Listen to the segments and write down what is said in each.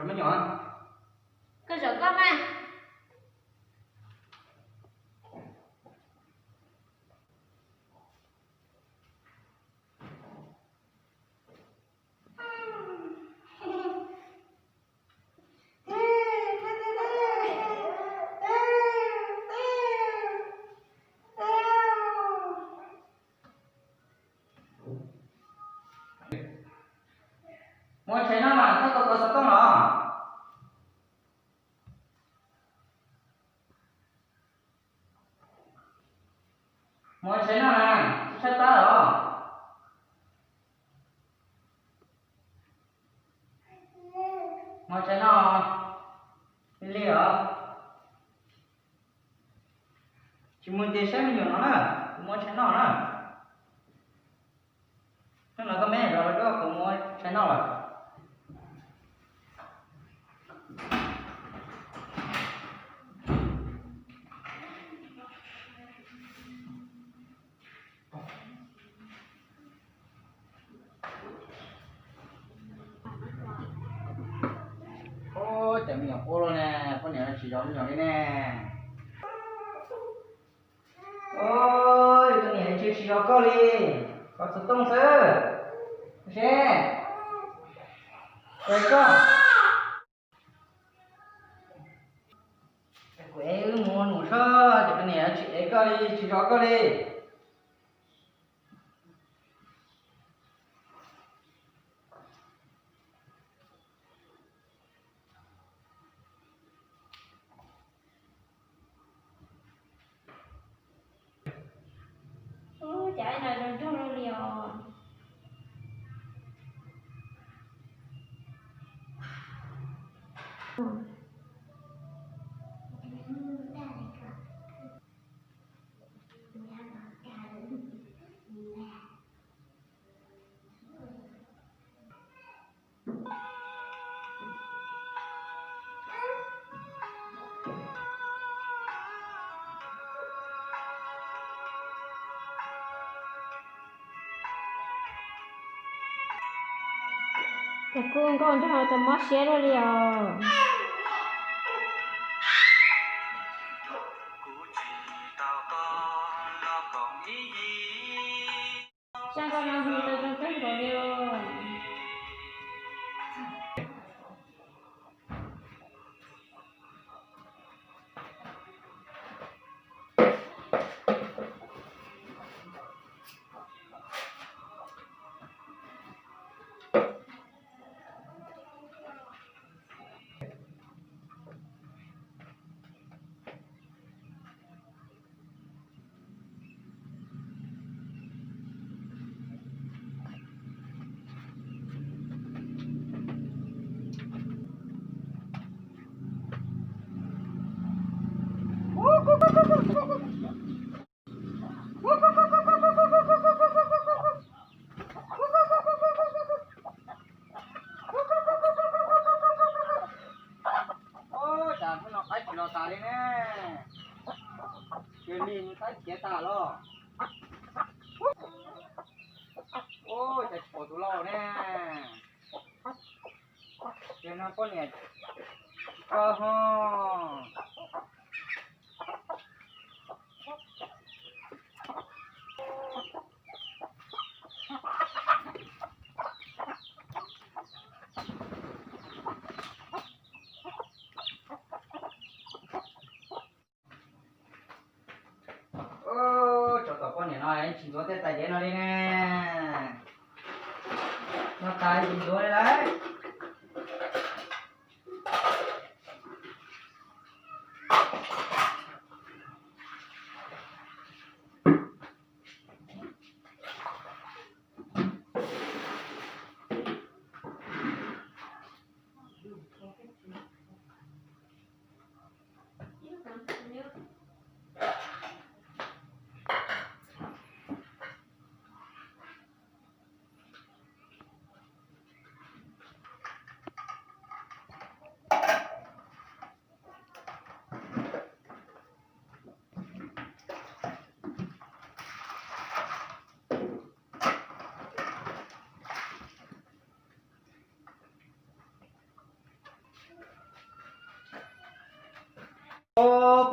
Me nyuam, koj zaum koj mas. Muab tshais noj mas txhob kov xov tooj los. Muab tshais noj na, tsis tshaib plab los. Muab tshais noj li os. Tsis mus ces saib me nyuam no na, kuv muab tshais noj na. Hnub no koj me los rau koj, kuv muab tshais noj lawm. Ub, cov me nyuam qub lawm ne, poj niam tsis zov me nyuam li ne. Ub, koj niam tsis tsis zov koj li, kov xov tooj xwb. Seb, koj, kuv ev wb mus num soj, ces koj niam tsis ev koj li, tsis zov koj li. Ub, cas no zoo nraug li os. Ces kuj nkauj nraug no tau mob siab luaj li os. Sab nkauj no hu tau zoo kawg nkaus li os. Ub, cas hnub no qaib tsis los tas li ne. Cia li nws qaib khiav tas los. Ub, cas tsis pom tus lau ne. Ces no poj niam tsis koj ho. Ub, tsov tom poj niam no tsis ntxuav tej tais diav no li ne. No tas tsis ntxuav li lawm.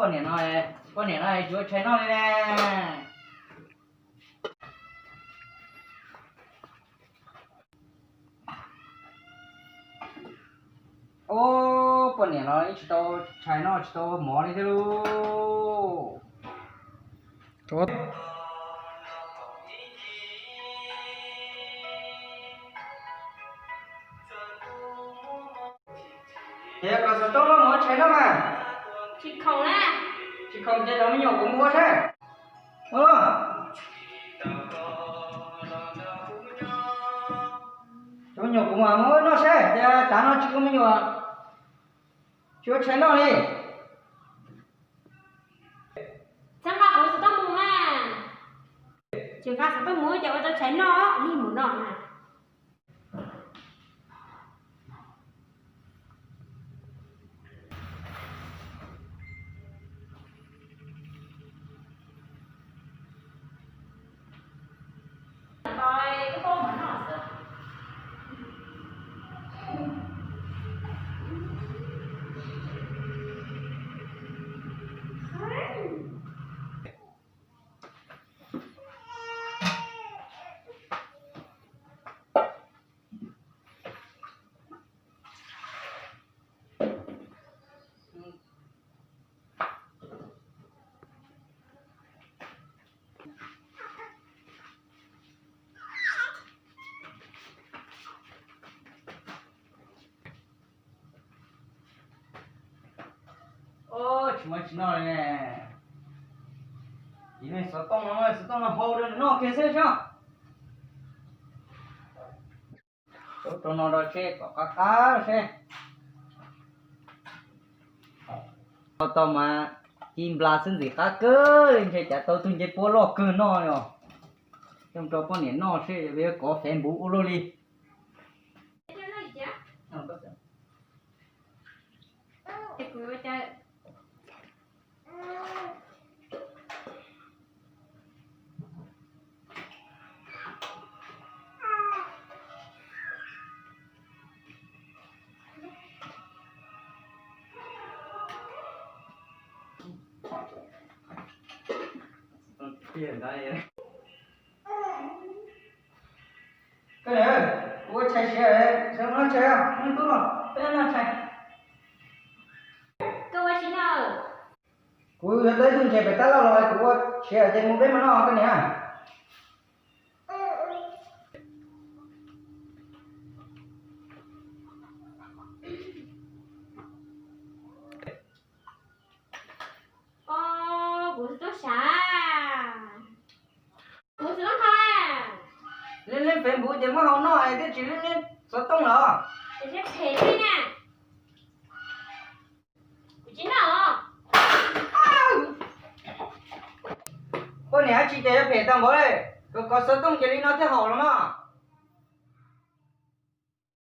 Poj niam no, poj niam no tsis ua tshais noj li ne. Ub, poj niam no ib tsis tau tshais noj tsis tau mov li thiab lauj. Ces kom xov tooj los mus ua tshais noj mas. Tsis khoom na. Tsis khoom ces cov me nyuam kuv mus ua saib. Cov me nyuam kuv mam mus ua noj saib, ces tav no tsis ua me nyuam, tsis ua tshais noj li. Txhob nqa kuv xov tooj mus mas. Tsis nqa xov tooj mus ces ua tau tshais noj li mus no na. Tsis muaj tsis noj li ne. Ib leeg xov tooj no, xov tooj no hau rau noj kiag xwb soj. Rau no rau seb kom qab qab seb. Tau mas ci nplas xwb ntxim qab kawg li, ntshe cav tau tug ncej puab loj kawg noj li os. Coj rau poj niam noj seb yuav kov Facebook ua luaj li. Koj niam, kuv ua tshais siav, sawv noj tshais, noj tub los peb noj tshais. Kuv yuav tau ib tug ntses pem tab laj los kuv ua siav ces mus peb mus noj koj niam. Kuv xov tooj sav, kuv xov tooj qhov. Leej leej Facebook ces muab hau noj es thiaj tsis leej leej xov tooj los. Phem thiab na. Kuv tsis noj. Poj niam dab tsi ces yuav phem tau npaum li, kov kov xov tooj ces li no thiaj haum los mas.